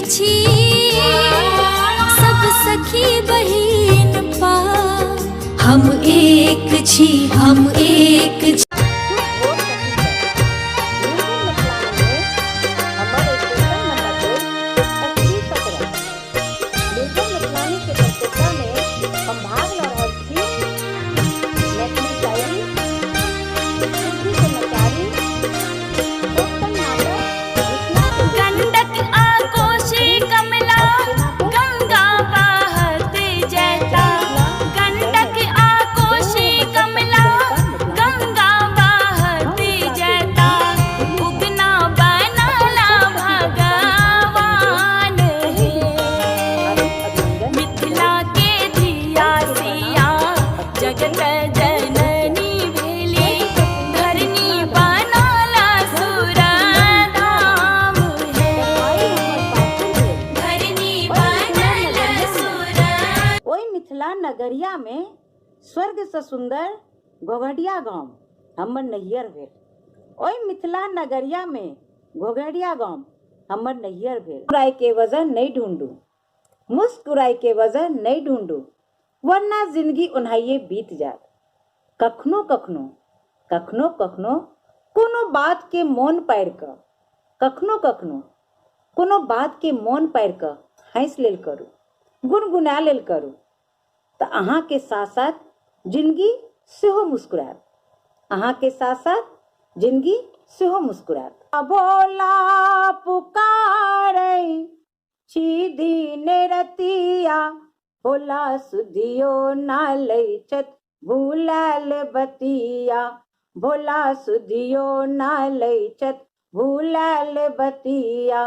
छी, सब सखी बहिन पा। हम एक छी, हम एक छी। शुभ भोर सखी सब। म्यूजिक मिथिलानी में हमर स्टेशन नंबर अछि 25 17। म्यूजिक मिथिलानी के प्रतियोगिता में हम भाग ल रहल छी मैथिली शायरी, सुग्गी के नचारी, कोकण नाटक, मिथिला के गंडक आ कोशी कमला गंगा बहत जैता। गंडक आ कोशी कमला गंगा बहत जैता। उगना बनाला भगवान हे। मिथिला के धिया सिया जगत जननी भेली। धरनी बनाला सुरधाम हे। धरनी बनल सुर। ओहि मिथिला नगरिया में स्वर्ग से सुंदर घोघडिया गाम हमर नैहर भेल। ओहि मिथिला नगरिया में घोघडिया गाम हमर नैहर भेल। मुस्कुराय के वजह नहि ढूंढू, मुस्कुराय के वजह नहि ढूंढू, वरना जिंदगी ओनाहिए बीत जायत। कखनो कखनो, कखनो कखनो कोनो बात के मोन पारि कऽ, कखनो कखनो कोनो बात के मोन पारि कऽ हँसि लेल करू, गुनगुना लेल करू, तऽ अहाँके साथ साथ जिंदगी सेहो मुस्कुरायत। अहाँके साथ साथ जिंदगी सेहो मुस्कुरायत। भोला पुकारै छी दिन रतिया, भोला सुधियो ना लै छथि भूलल बतिया। भोला सुधियो ना लै छथि भूलल बतिया।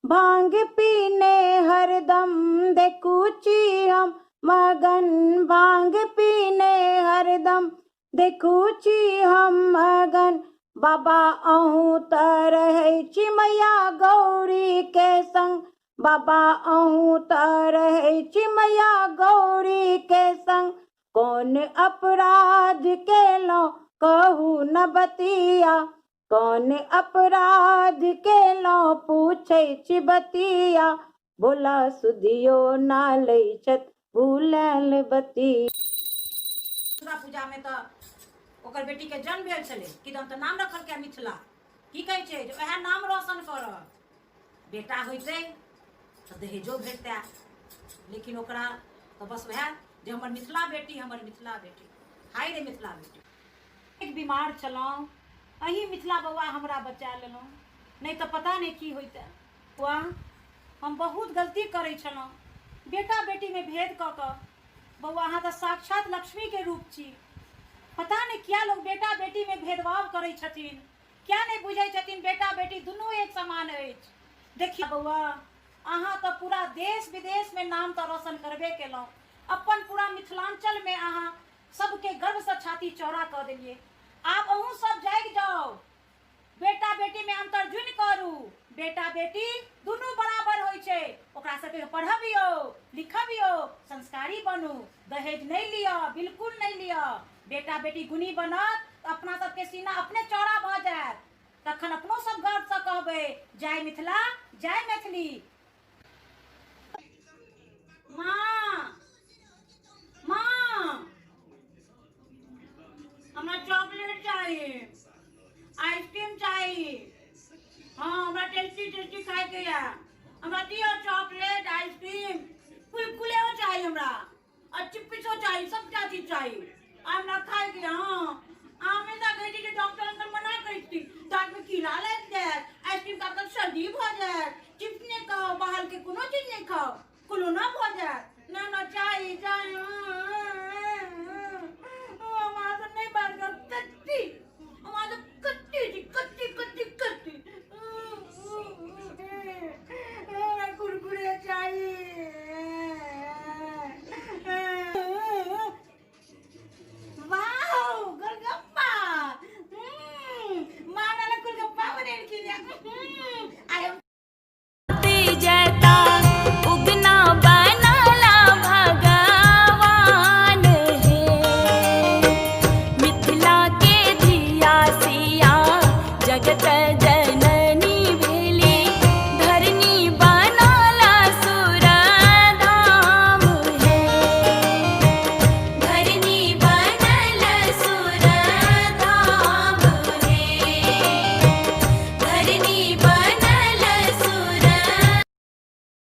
भांग पीने हरदम देखू छी हम मगन, भांग पीने हरदम देखू छी हम मगन। बाबा अहूँ तऽ रहै छी मैया गौरी के संग, बाबा अहूँ तऽ रहै छी मैया गौरी के संग। कोन अपराध केलहुँ कहू न बतिया, कोन अपराध केलहुँ पूछै छी बतिया। भोला सुधियो ना लै छथि भूलल बतिया। दुर्गा पूजामे तऽ ओकर बेटीके जन्म भेल छलै कि तऽ नाम रखलकै मिथिला। की कहै छै जे उएह नाम रोशन करत। बेटा होइतै तऽ दहेजो भेटतै, लेकिन ओकरा तऽ बस उएह जे हमर मिथिला बेटी, हमर मिथिला बेटी, हाय रे मिथिला बेटी। एक बीमार छलहुँ, अहीं मिथिला बौआ हमरा बचा लेलहुँ, नहि तऽ पता नहि की होइतै। बौआ, हम बहुत गलती करै छलहुँ बेटा बेटीमे भेद कऽ कऽ। बौआ, अहाँ तऽ साक्षात लक्ष्मीके रूप छी। पता नहि किया लोक बेटा बेटीमे भेदभाव करै छथिन, किया नहि बुझै छथिन बेटा बेटी दुनू एक समान अछि। देखियौ बौआ, अहाँ तऽ पूरा देश विदेशमे नाम तऽ रोशन करबे केलहुँ, अपन पूरा मिथिलाञ्चलमे अहाँ सबके गर्वसँ छाती चौड़ा कऽ देलियै। आब अहूँ सब जागि जाउ, बेटा बेटीमे अन्तर जुनि करू। बेटा बेटी दुनू बराबर होइ छै। ओकरा सबके पढ़बियौ लिखबियौ, संस्कारी बनू। दहेज नहि लिअ, बिल्कुल नहि लिअ। बेटा बेटी गुणी बनत तऽ अपना सबके सीना अपने चौड़ा भऽ जायत। तखन अपनो सब गर्वसँ कहबै, जय मिथिला, जय मैथिली। माँ, माँ, हमरा चॉकलेट चाही, आइसक्रीम चाही। हाँ, हमरा टेस्टी टेस्टी खायके यऽ। हमरा दिअ चॉकलेट, आइसक्रीम, कुलकुलेओ चाही हमरा, आ चिप्सो चाही, सबटा चीज चाही आ हमरा खायके यऽ। हाँ, अहाँ हमेशा कहै छी जे डॉक्टर अंकल मना करै छथिन, दाँतमे कीड़ा लागि जायत, आइसक्रीम खायब तऽ सर्दी भऽ जायत, चिप्स नहि खाउ, बाहरके कोनो चीज नहि खाउ, कोरोना भऽ जायत। नहि, हमरा चाही, चाही। हाँ।